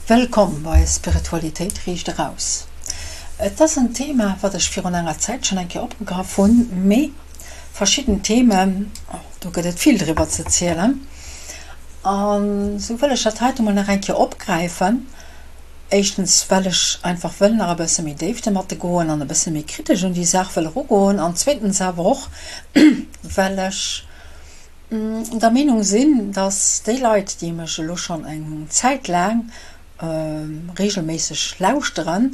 Wëllkomm bei Spiritualitéit riicht eraus. Et ass en Thema, wat ech virun enger Zäit schonn eng Kéier opgegraff hunn, mee verschidden Themen, do gëtt et vill driwwer ze zielen. An esou wëll ech dat heite mol nach eng Kéier opgräifen. Éischtens well ech einfach wëll nach e bësse méi déif domatte goen an e bësse méi kritesch un déi Saach wëll erugoen an zweetens awer och, well ech der Meenung sinn, dass déi Leit, déi mech elo schonn eng Zäit laang reegelméisseg lauschteren,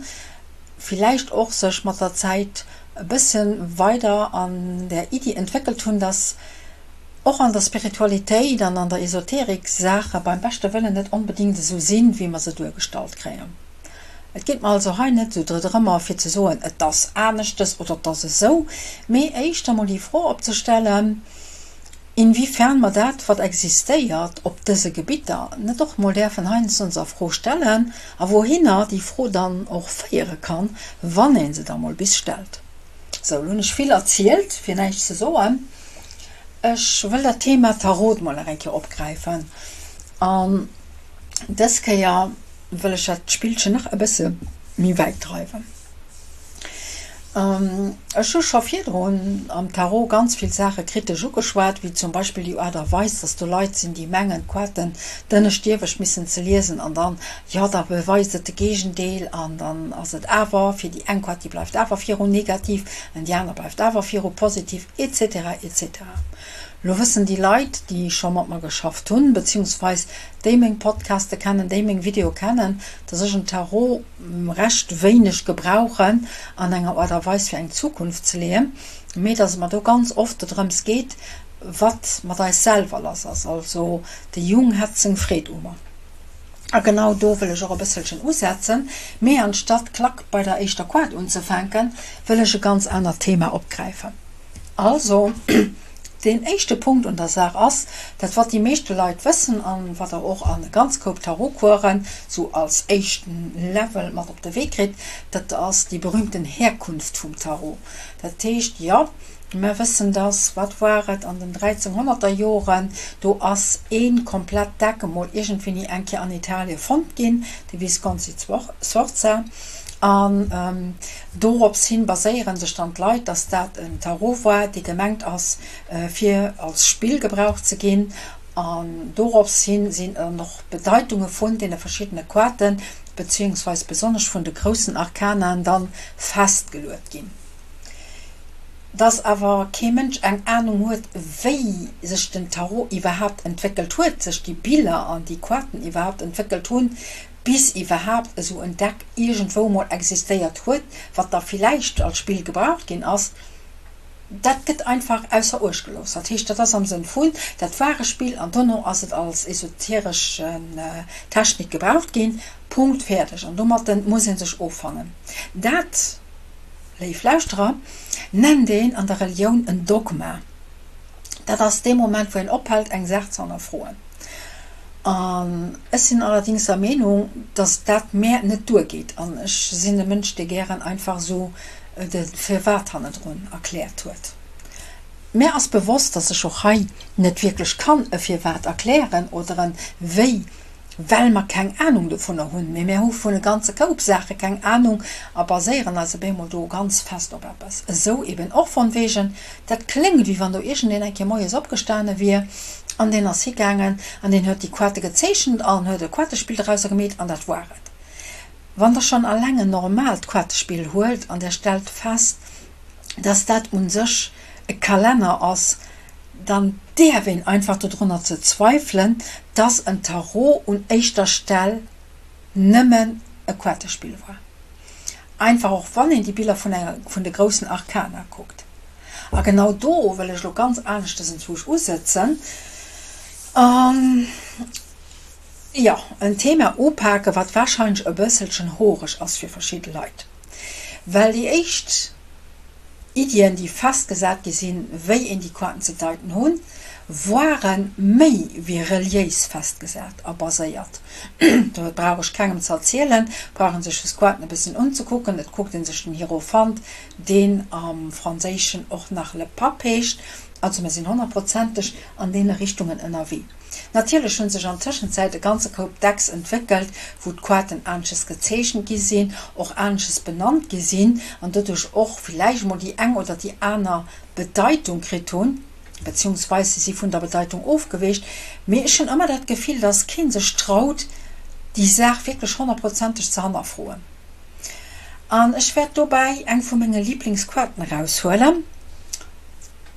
villäicht och sech mat der Zäit e bësse weider an där Iddi entwéckelt hunn, dass och an der Spiritualitéit an an der Esoterik Saache beim beschte Wëllen net onbedéngt esou sinn, wéi mer se duergestallt kréien. Et geet mer also hei net esou drëmmer, fir ze soen, et ass aneschtes oder et ass esou, mee éischter mol déi Fro opzestellen, inwiefern mer dat, wat existéiert op dëse Gebitter, net och mol däerfen heiansdo a Fro stellen a wouhinner déi Fro dann och féiere kann, wann ee se da mol bis stellt. Sou, elo hunn ech vill erzielt, fir näischt ze soen. Ech wëll dat Thema Tarot mol nach eng Kéier opgräifen an dës Kéier wëll ech dat Spillchen nach e bësse méi wäit dreiwen. Ech hu scho virdrun am Tarot ganz vill Saache kritesch ugeschwat, wéi zum Beispill déi Aart a Weis, dass do Leit sinn, déi mengen, d'Koarten d'ënnescht iewescht missen ze liesen an dann, jo, da beweist et de Géigendeel an dann ass et awer fir déi eng Koart, déi bleift awer viru negativ an déi aner bleift awer viru positiv, etc. Etc. Lo wëssen déi Leit, déi scho mat mer geschafft hunn, beziehungsweis déi meng Podcaste kennen, déi meng Videoe kennen, dass ech en Tarot recht wéineg gebrauchen an enger Aart a Weis fir eng Zukunft ze leeën, mee dass et mer do ganz oft dodrëms geet, wat mat eis selwer lass ass. Also de Jung hat seng Freed u mer. A genau do wëll ech och e bësselchen usetzen, mee anstatt klack bei der éischter Koart unzefänken, wëll ech e ganz anert Thema opgräifen. Also, deen éischte Punkt un der Saach ass, dat wat déi meeschte Leit wëssen an wat der och an e ganz Koup Tarotcoursen sou als éischten Level mat op de Wee kritt, dat ass déi berühmten Herkunft vum Tarot. Dat heescht, jo, mer wëssen dass, wat war et, an den 1300er Joren, do ass ee komplett Deck emol iergendwéini eng Kéier an Italie fonnt ginn, de Visconti Sforza, An dorops hin baséieren sech dann d'Leit, dass dat en Tarot war, dee gemengt ass fir als Spill gebraucht ze ginn. An dorops hin sinn dann och d'Bedeitunge vun deene verschiddene Koarten, beziehungsweis besonnesch vun de groussen Arkanaen dann festgeluet ginn. Dass awer kee Mënsch eng Ahnung huet, wéi sech den Tarot iwwerhaapt entwéckelt huet, sech déi Biller an déi Koarten iwwerhaapt entwéckelt hunn, bis iwwerhaapt esou en Deck iergendwou mol existéiert huet, wat da villäicht als Spill gebraucht ginn ass, dat gëtt einfach ausser Uecht gelooss. Dat heescht, dat ass am Sënn vun, dat war e Spill an dono ass et als esoteresch Technik gebraucht ginn, Punkt, fäerdeg. An domatten muss ee sech offannen. Dat, léif Lauschterer, nennt een an der Relioun en Dogma. Dat ass dee Moment, wou een ophält, eng Saach ze hannerfroen. An ech sinn allerdings der Meenung, dass dat mär net duergeet. An ech sinn e Mënsch, dee gären einfach esou de Firwat hannendrun erkläert huet. Mär ass bewosst, dass ech och hei net wierklech kann e Firwat erklären oder en Wéi. Well mer keng Anung dovunner hunn, mee mär hu vun e ganze Koup Saache keng Anung a baséieren eis op eemol do ganz fest op eppes. Esou eben och von wegen, dat kléngt wéi wann do iergendeen eng Kéier moies opgestane wier an deen ass higaangen an deen huet déi Koarte gezeechent an huet e Koartespill dorauser gemeet an dat war et. Wann der schonn alleng en normaalt Koartespill huelt an der stellt fest, dass dat un sech e Kalenner ass, dann däerf een einfach dodrunner ze zweifelen, dass en Tarot un éischter Stell nëmmen e Koartespill war. Einfach och wann een déi Biller vun enger vun de groussen Arkana kuckt. A genau do wëll ech elo ganz aneschtes enzwousch usëtzen an, jo, en Thema upaken, wat warscheinlech e bësselchen horeg ass fir verschidde Leit. Well déi éischt Iddien, déi festgesat gi sinn, wéi een déi Koarten ze deiten hunn, ware méi wéi reliéis festgesat a baséiert. Dat brauch ech kengem ze erzielen, brauch een sech just d'Koarten e bëssen unzekucken. Et kuckt ee sech den Hierophant, deen am Franséischen och nach le Pape heescht. Also mir sinn honnertprozenteg an deene Richtungen ënnerwee. Natierlech hu sech an Tëschenzäit e ganze Koup Decks entwéckelt, wou d'Koarten anesches gezeechent gi sinn, och anesches benannt gi sinn an doduerch och villäicht emol déi eng oder déi aner Bedeitung kritt hunn, beziehungsweis si si vun der Bedeitung ofgeweecht. Mee ech hunn ëmmer dat Gefill, dass kee sech traut, déi Saach wierklech honnertprozenteg ze hannerfroen. An ech wäert dobäi eng vu menge Liblingsquarten eraushuelen,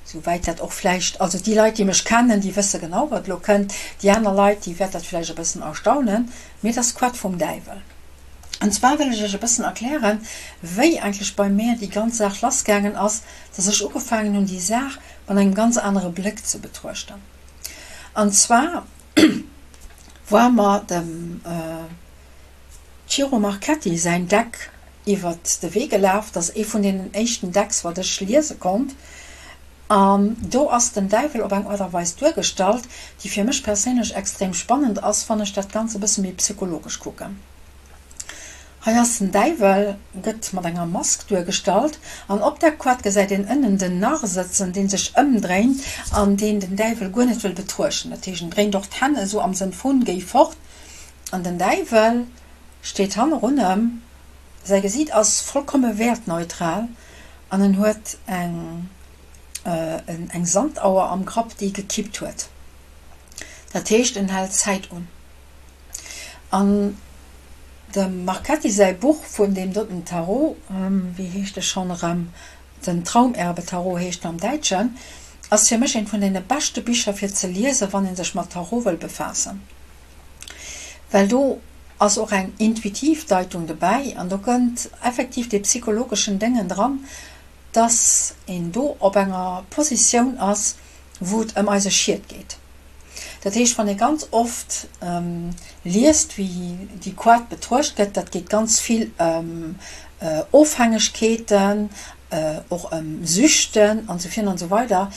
souwäit dat och vläicht, also déi Leit, déi mech kennen, déi wësse genau, wat elo kënnt, déi aner Leit, déi wäert dat vläicht e bëssen erstaunen, mee et ass d'Quart vum Däiwel. An zwar wëll ech Iech e bëssen erklären, wéi eigentlech bei mär déi ganz Saach lassgaangen ass, dass ech ugefaangen hunn, déi Saach mat engem ganz anere Bléck ze betruechten. An zwar war mer dem Ciro Marchetti säin Deck iwwert de Wee gelaf. Dat ass ee vun deenen éischten Decks, wat ech liese konnt. An do ass den Däiwel op eng Aart a Weis duergestallt, déi fir mech perséinlech extrem spannend ass, wann ech dat Ganzt e bësse méi psychologesch kucken. Hei ass den Däiwel, gëtt mat enger Mask duergestallt, an op der Koart gesäit een ënnen den Narr sëtzen, dee sech ëmdréint an deen den Däiwel guer net wëll betruechten. Dat heescht, en dréint och d'Hänn esou am Sënn vun, Géi fort! An den Däiwel steet hannerun em, säi Gesiit ass vollkomme wäertneutral an en huet eng eng Sandauer am Grapp, déi e gekippt huet. Dat heescht, en hält d'Zäit un. An dem Marchetti säi Buch vun deem doten Tarot, wéi heescht e schonn erëm, den Traumerbe-Tarot heescht en am Däitschen, ass fir mech eent vun deene beschte Bicher fir ze liesen, wann ee sech mat Tarot wëll befaassen. Well do ass och eng intuitiv Deitung dobäi an do kënnt effektiv dee psychologeschen Déngen dran, dass een do op enger Positioun ass, wou et ëm eise Schiet geet. Dat heescht, wann ee ganz oft liest, wéi déi Koart betruecht gëtt, dat geet ganz vill ëm Ofhängegkeeten, och ëm Süchten an esou virun an esou weider,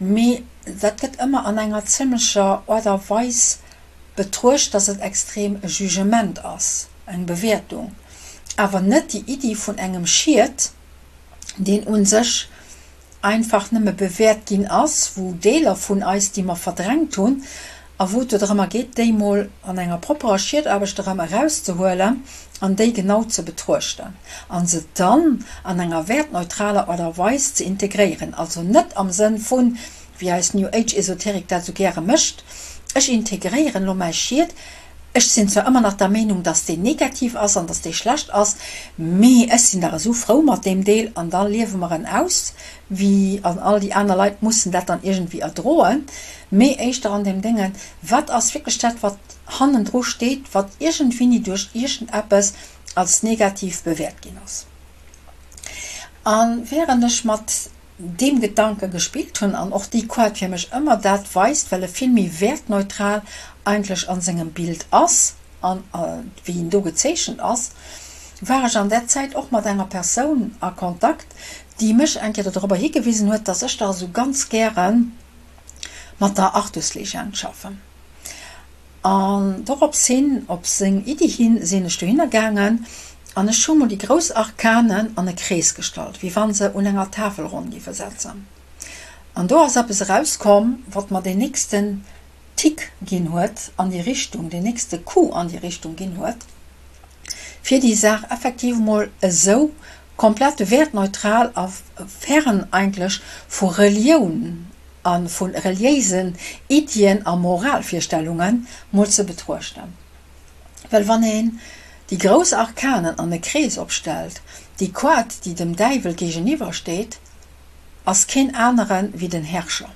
mee dat gëtt ëmmer an enger zimlecher Aart a Weis betruecht, dass et extrem e Jugement ass, eng Bewäertung, awer net déi Iddi vun engem Schiet, deen u sech einfach nëmme bewäert ginn ass, wou Deeler vun eis, déi mer verdrängt hunn, a wou et dorëmmer geet, déi mol an enger propperer Schietaarbecht erëm erauszehuelen an déi genau ze betruechten a se dann an enger wäertneutraler Aart a Weis ze integréieren, also net am Sënn vun, wéi eis New Age Esoterik dat esou gäre mécht, ech integréieren elo mäi Schiet, ech sinn zwar ëmmer nach der Meenung, dass deen negativ ass an dass dee schlecht ass, mee ech sinn dach esou frou mat deem Deel an da liewe mer en aus, wéi an all déi aner Leit mussen dat dann iergendwéi erdroen, mee éischter an deem Déngen, wat ass wierklech dat, wat hannendru steet, wat iergendwéini duerch iergendeppes als negativ bewäert ginn ass. A während ech mat deem Gedanke gespillt hunn an och déi Koart fir mech ëmmer dat weist, well e vill méi wäertneutral eigentlech an sengem Bild ass an wéi en do gezeechent ass, war ech an där Zäit och mat enger Persoun a Kontakt, déi mech eng Kéier dodrobber higewisen huet, dass ech dach esou ganz gäre mat der Artuslegend schaffen. An dorops hin, op seng Iddi hin, sinn ech dohinner gaangen an ech hu mol déi grouss Arkanen an e Krees gestallt, wéi wann se un enger Tafel ronn géife setzen. An do ass eppes erauskomm, wat mer deen nächsten Tick ginn huet an déi Richtung, deen nächste Coup an déi Richtung ginn huet, fir déi Saach effektiv mol esou komplett wäertneutral a fern eigentlech vu Relioun a vu reliéisen Iddien a Moralvirstellunge mol ze betruechten. Well wann een déi grouss Arkanen an e Krees opstellt, déi Koart, déi dem Däiwel géigeniwwer steet, ass keen anere wéi den Herrscher.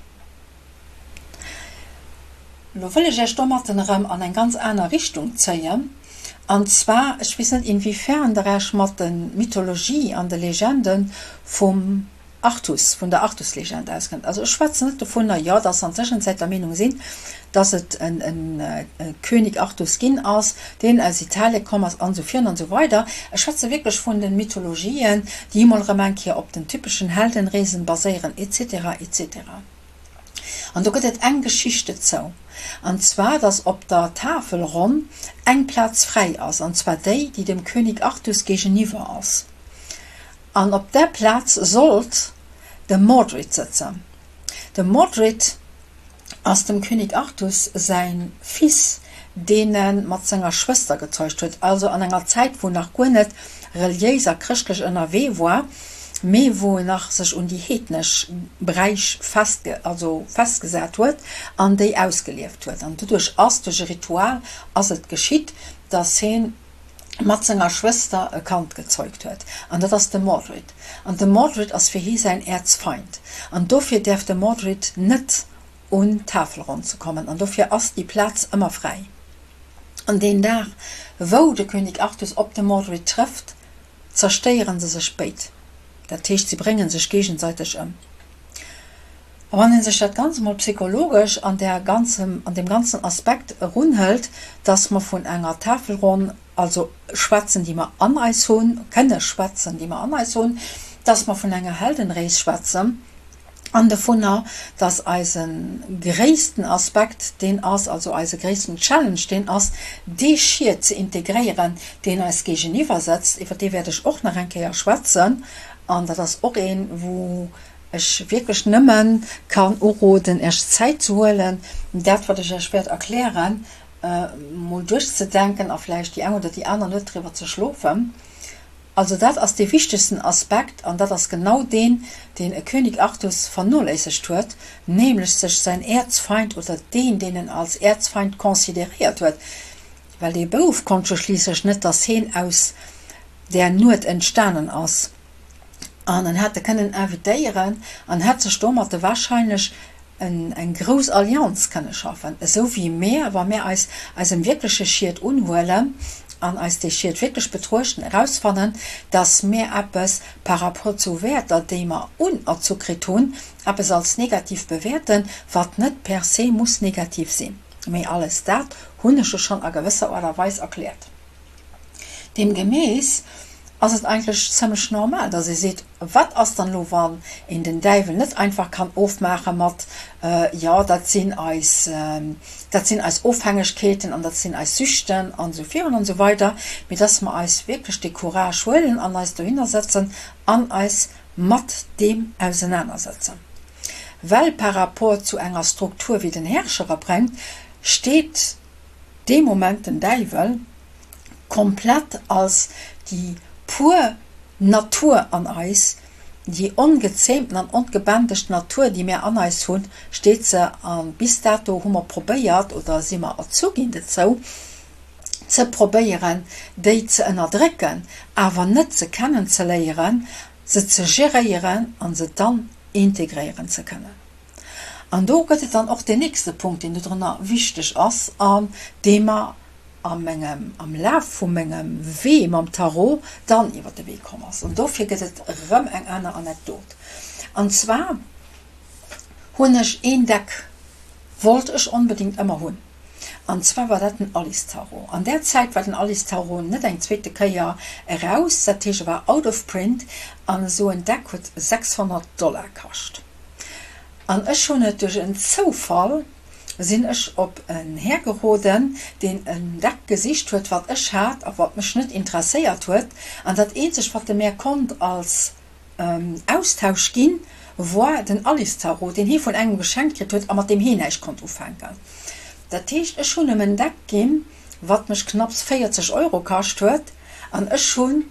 Lo wëll ech Iech domatten erëm an eng ganz aner Richtung zéien, an zwar, ech weess net inwiefern der Iech mat de Mythologie an de Legende vum Artus, vun der Artuslegend auskennt. Also ech schwätzen net dovunner, jo, dass se an Tëschenzäit der Meenung sinn, dass et e König Artus ginn ass, deen aus Italie komm ass an esou virun an esou weider. Ech schwätze wierklech vun de Mythologien, déi emol erëm eng Kéier op den typeschen Heldenreesen baséieren et cetera et cetera. An do gëtt et eng Geschicht dozou, an zwar, dass op der Tafel ronn eng Plaz fräi ass, an zwar déi, déi dem König Artus géigeniwwer ass. An op där Plaz sollt de Mordred sëtzen. De Mordred. Ass dem König Artus säin Fils, deen e mat senger Schwëster gezeugt huet, also an enger Zäit wou nach guer net reliéis a chrëschtlech ënnerwee woar, mee wou en nach sech un déi heednesch Bräich festge also festgesat huet an déi ausgelieft huet. An doduerch ass, duerch e Ritual ass et geschitt, dass heen mat senger Schwëster e Kand gezeugt huet, an dat ass de Mordred. An de Mordred ass fir hie säin Äerzfeind, an dofir däerf de Mordred net un d'Tafelronn ze kommen, an dofir ass déi Plaz ëmmer fräi. An deen Dag, wou de König Artus op de Mordred trëfft, zerstéiere se sech béid, dat heescht, si brénge sech géigenseiteg ëm. A wann ee sech dat Ganzt emol psychologesch an där ganzem, an deem ganzen Aspekt erunhëlt, dass mer vun enger Tafelronn also schwätzen, déi mer an eis hunn, kënne schwätzen, déi mer an eis hunn, dass mer vun enger Heldenrees schwätzen an dovunner, dass eise gréissten Aspekt deen ass, also eise gréissten Challenge deen ass, dee Schiet ze integréieren, deen eis géigeniwwer sëtzt, iwwer dee wäert ech och nach eng Kéier schwätzen, an dat ass och een, wou ech wierklech nëmmen kann uroden Iech Zäit ze huelen, dat wat ech Iech wäert erklären, mol duerchzedenken a vläicht déi eng oder déi aner Nuet driwwer ze schlofen. Also dat ass dee wichtegsten Aspekt an dat ass genau deen, deen e König Artus vernoléissegt huet, nämlech sech säin Äerzfeind oder deen, deen en als Äerzfeind consideréiert huet, well dee Bouf konnt jo schliisslech net, dass heen aus där Nuet entstanen ass. An en hätt e kënnen invitéieren an hätt sech domatte wahrscheinlech eng grouss Allianz kënne schaffen, esou wéi mär, wa mär eis eisem wierkleche Schied unhuelen an eis dee Schied wierklech betruechten, erausfannen, dass mär eppes par rapport zu Wäerter, déi mer unerzu kritt hunn, eppes als negativ bewäerten, wat net per se muss negativ sinn. Mee alles dat hunn ech jo schonn a gewësser Aart a Weis erkläert. Deem gemäss ass et eigentlech zëmmlech normal, dass ee seet, Wat ass dann elo, wann een den Däiwel net einfach kann ofmaache mat, jo, dat sinn eis, dat sinn eis Ofhängegkeeten an dat sinn eis Süchten an esou virun an esou weider, mee dass mer eis wierklech dee Courage huelen an eis dohinner sëtzen an eis mat deem ausenanersetzen. Well par rapport zu enger Struktur, wéi den Herrscher e bréngt, steet dee Moment den Däiwel komplett als déi pur Natur an eis, déi ongezähmten an ongebändegt Natur, déi mär an eis hunn, steet se. A bis dato hu mer probéiert, oder si mer erzu ginn dozou, ze probéieren, déi ze ënnerdrécken, awer net se kennenzeléieren, se ze geréieren a se dann integréieren ze kënnen. An do gëtt et dann och deen nächste Punkt, deen dodrënner wichteg ass an dee mer a mengem, am Laf vu mengem Wee mam Tarot dann iwwer de Wee komm ass. An dofir gëtt et erëm eng aner Anekdot. An zwar hunn ech een Deck, wollt ech onbedéngt ëmmer hunn, an zwar war dat den Alice Tarot. An där Zäit war den Alice Tarot net eng zweete Kéier eraus, dat heescht e war out of print an esou en Deck huet 600 Dollar kascht. An ech hunn et duerch en Zoufall, sinn ech op en Här geroden, deen en Deck gesicht huet, wat ech hat a wat mech net interesséiert huet. An dat eenzegt, wat e mär konnt als Austausch ginn, woar den Alice Tarot, deen hie vun engem geschenkt kritt huet a mat deem hien näischt konnt ufänken. Dat heescht, ech hunn em en Deck ginn, wat mech knapps 40 Euro kascht huet, an ech hunn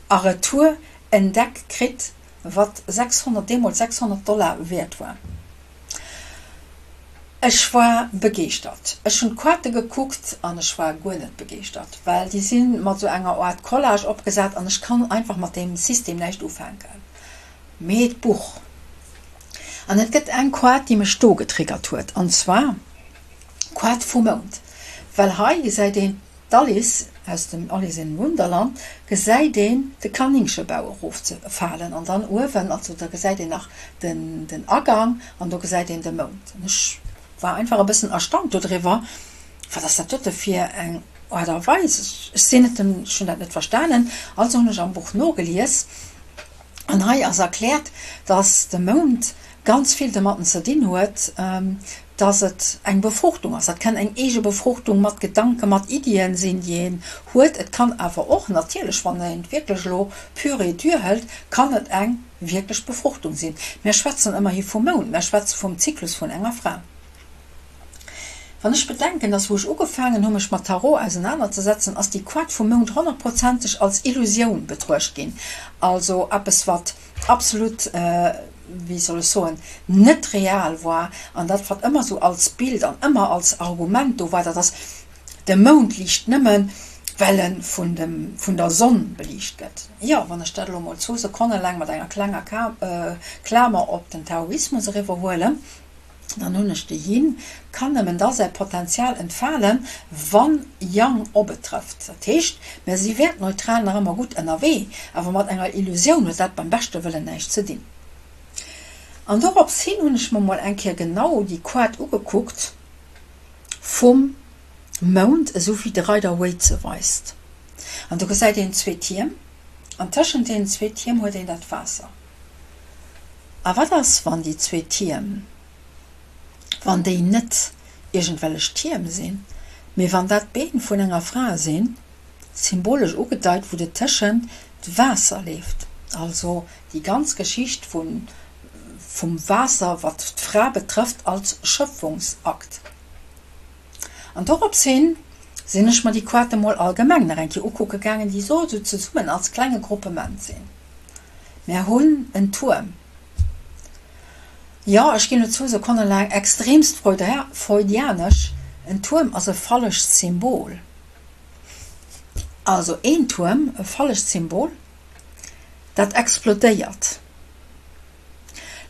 a Retour en Deck kritt, wat 600, deemools 600 Dollar wäert war. Ech war begeeschtert. Ech hunn d'Quarte gekuckt an ech war guer net begeeschtert, well déi si mat sou enger Aart Collage opgesat an ech kann einfach mat deem System näischt ufänken. Mee d'Buch. An et gëtt eng Quart, déi mech do getriggert huet, an zwar d'Quart vum Mound, well hei gesäit een D'Alice aus dem Alice in Wunderland gesäit een de Kanéngchebau erof ze falen an dann uewen, also da gesäit een nach den den Agang an do gesäit een de Mound. An ech war einfach e bëssen erstaunt dodriwwer, wat ass dat dote fir eng Aart a Weis? Ech sinn net den, ech hunn dat net verstanen. Also hunn ech am Buch nogelies an hei ass erkläert, dass de Mound ganz vill domatten ze dinn huet, dass et eng Befruchtung ass. Dat kann eng eege Befruchtung mat Gedanken, mat Iddien sinn, déi een huet. Et kann awer och natierlech, wann een et wierklech elo pur et dur hëlt, kann et eng wierklech Befruchtung sinn. Mär schwätzen ëmmerhi vum Mound, mär schwätze vum Zyklus vun enger Fra. Wann ech bedenken, dass wou ech ugefaangen hu mech mat Tarot ausenanerzesetzen, ass déi Koart vum Mound honnertprozenteg als Illusioun betruecht ginn, also eppes wat absolut, wéi soll ech soen, net real war an dat wat ëmmer sou als Bild an ëmmer als Argument do war, dat ass, de Mound liicht nëmmen, well e vun dem, vun der Sonn beliicht gëtt. Jo, wann ech dat elo mol zwou Sekonne laang mat enger klenger Klamer op den Taoismus eriwwerhuelen, Dann hunn ech de Yin, kann nëmmen da säi Potenzial entfalen, wann Yang op et trëfft. Dat heescht, mir si wäertneutral nach ëmmer gutt ënnerwee, awer mat enger Illusioun huet dat beim beschte Wëllen näischt ze dinn. An dorops hin hunn ech mer mol eng Kéier genau déi Koart ugekuckt vum Mound, esou wéi de Rider-Waite se weist. An do gesäit een zwee Tierm, an tëschent deenen zwee Tierm huet een dat Waasser. A wat ass, wann déi zwee Tierm, wann déi net iergendwellech Tierm sinn, mee wann dat d'Been vun enger Fra sinn, symbolesch ugedeit, wou de tëschent d'Waasser leeft, also déi ganz Geschicht vu vum Waasser, wat d'Fra betrëfft, als Schöpfungsakt. An dorops hin sinn ech mer déi Koarte mol allgemeng nach eng Kéier ukucke gaangen, déi so sou zesummen als klenge Gruppement sinn. Mär hunn en Tuerm. Jo, ech ginn elo zwou Sekonne laang extremst freudianesch, en Tuerm ass e fallecht Symbol. Also een Tuerm, e fallecht Symbol, dat explodéiert.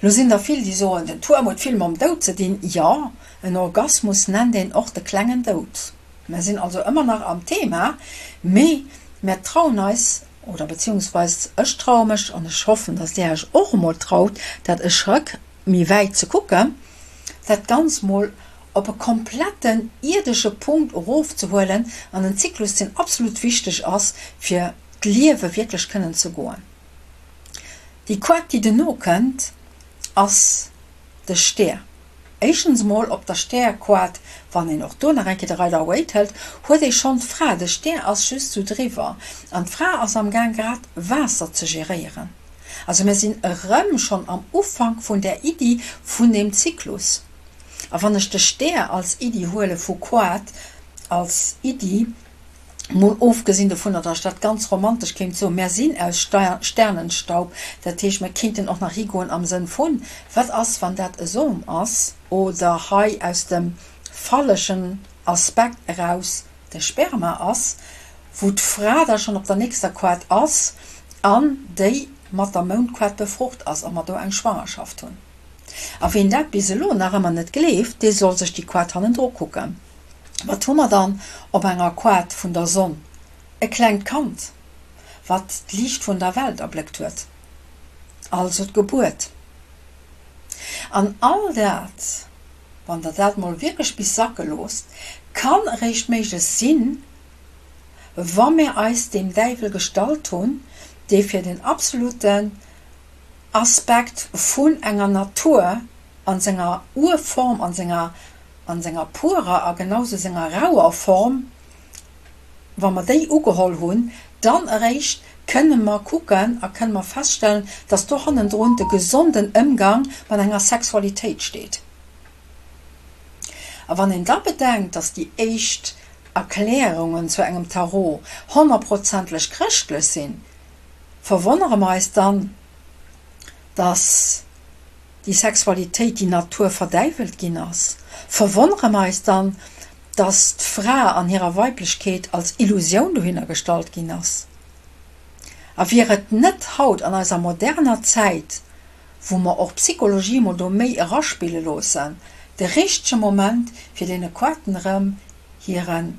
Lo sinn der vill, déi soen, den Tuerm huet vill mam Doud ze dinn. Jo, en Orgasmus nennt een och de klengen Doud. Mär sinn also ëmmer nach am Thema, mee mär trauen eis, oder beziehungsweis ech traue mech, an ech hoffen, dass Där Iech och emol traut, dat e Schrëck méi wäit ze kucken, dat Ganz mol op e kompletten ierdesche Punkt erofzehuelen an en Zyklus, deen absolut wichteg ass, fir d'Liewe wierklech kënnen ze goen. Déi Koart, déi dono kënnt, ass de Stär. Éischtens emol, op der Stärkoart, wann een och do nach eng Kéier de Rider Waite hëlt, huet ee schonn d'Fra, de Stär ass just sou driwwer an d'Fra ass am Gaang grad Waasser ze geréieren. Also mir sinn erëm schonn am Ufank vun där Iddi vun deem Zyklus. A wann ech de Stär als Iddi huele vu Koart, als Iddi, Mol ofgesinn dovunner, datt ech dat ganz romantesch kéint soen, mär sinn aus Sternenstaub, dat heescht, mir kéinten och nach higoen am Sënn vun, wat ass, wann dat e Som ass, oder hei aus dem phalleschen Aspekt eraus de Sperma ass, wou d'Fra da schonn op der nächster Koart ass an déi mat der Moundkoart befrucht ass a mer do eng Schwangerschaft hunn. A ween dat bis elo nach ëmmer net gleeft, dee soll sech déi Koart hannendru kucken. Wat hu mer dann op enger Koart vun der Sonn? E klengt Kand, wat d'Liicht vun der Welt erbléckt huet, also d'Gebuert. An all dat, wann der dat mol wierklech bis sacke loosst, kann eréischt méiglech sinn, wa mir eis deem Däiwel gestallt hunn, dee fir den absoluten Aspekt vun enger Natur an senger Urform, an senger an senger purer a genau sou senger rauer Form, wa mer déi ugeholl hunn, dann eréischt kënne mer kucken a kënne mer feststellen, dass do hannendrun de gesonden Ëmgang mat enger Sexualitéit steet. A wann een da bedenkt, dass déi éischt Erklärungen zu engem Tarot honnertprozentlech chrëschtlech sinn, verwonnere mer eis dann, dass déi Sexualitéit, déi Natur verdäiwelt ginn ass, verwonnere mer eis dann, dass d'Fra an hirer Weiblechkeet als Illusioun dohinner gestallt ginn ass? A wier et net haut an eiser moderner Zäit, wou mer och d'Psychologie mol do méi eraspille loossen, de richtege Moment, fir deene Koarten erëm hiren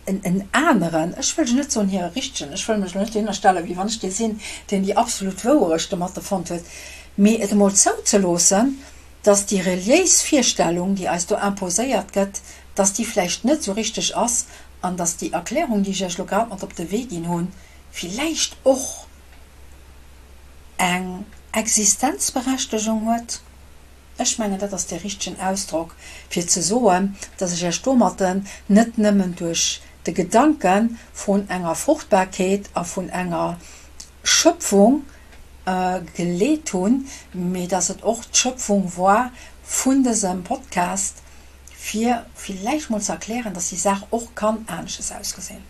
en en aneren, ech wëll jo net soen hire richtegen, ech wëll mech elo net dohinner stellen, wéi wann ech dee sinn, deen déi absolut Wouerecht domatter fonnt huet, mee et emol zouzeloossen, dass déi reliéis Virstellung, déi eis do imposéiert gëtt, dass déi vläicht net esou richteg ass an dass déi Erklärung, déi ech Iech elo grad mat op de Wee ginn hunn, villäicht och eng Existenzberechtegung huet. Ech mengen, dat ass dee richtegen Ausdrock, fir ze soen, dass ech Iech domatten net nëmmen duerch de Gedanke vun enger Fruchtbarkeet a vun enger Schöpfung geleet hunn, mee dass et och d'Schöpfung war vun dësem Podcast, Fir villäicht mol ze erklären, dass déi Saach och kann anesches ausgesinn.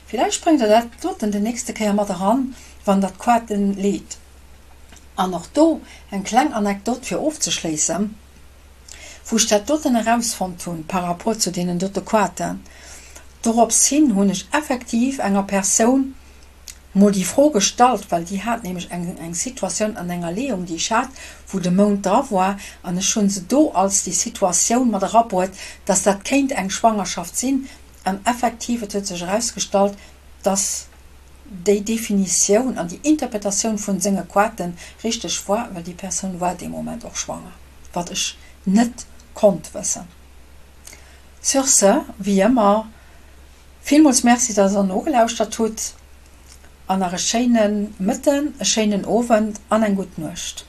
Villäicht bréngt der dat doten de nächste Kéier mat eran, wann der d'Koarten leet. An och do eng kleng Anekdot fir ofzeschléissen, Wou ech dat doten erausfonnt hunn par rapport zu deenen dote Koarten, dorops hin hunn ech effektiv enger Persoun mol déi Fro gestallt, well déi hat nämlech eng eng Situatioun an enger Leeung, déi ech hat, wou de Mound dra war, an ech hu se do als déi Situatioun mat erabruet, dass dat kéint eng Schwangerschaft sinn. An effektiv, et huet sech erausgestallt, dass déi Definitioun an déi Interpretatioun vun senge Koarten richteg war, well déi Persoun war dee Moment och schwanger, wat ech net konnt wëssen. Sur ce, wéi ëmmer, villmools Merci, dass der nogelauschtert hutt an nach e schéine Mëtten, e schéinen Owend an eng gutt Nuecht.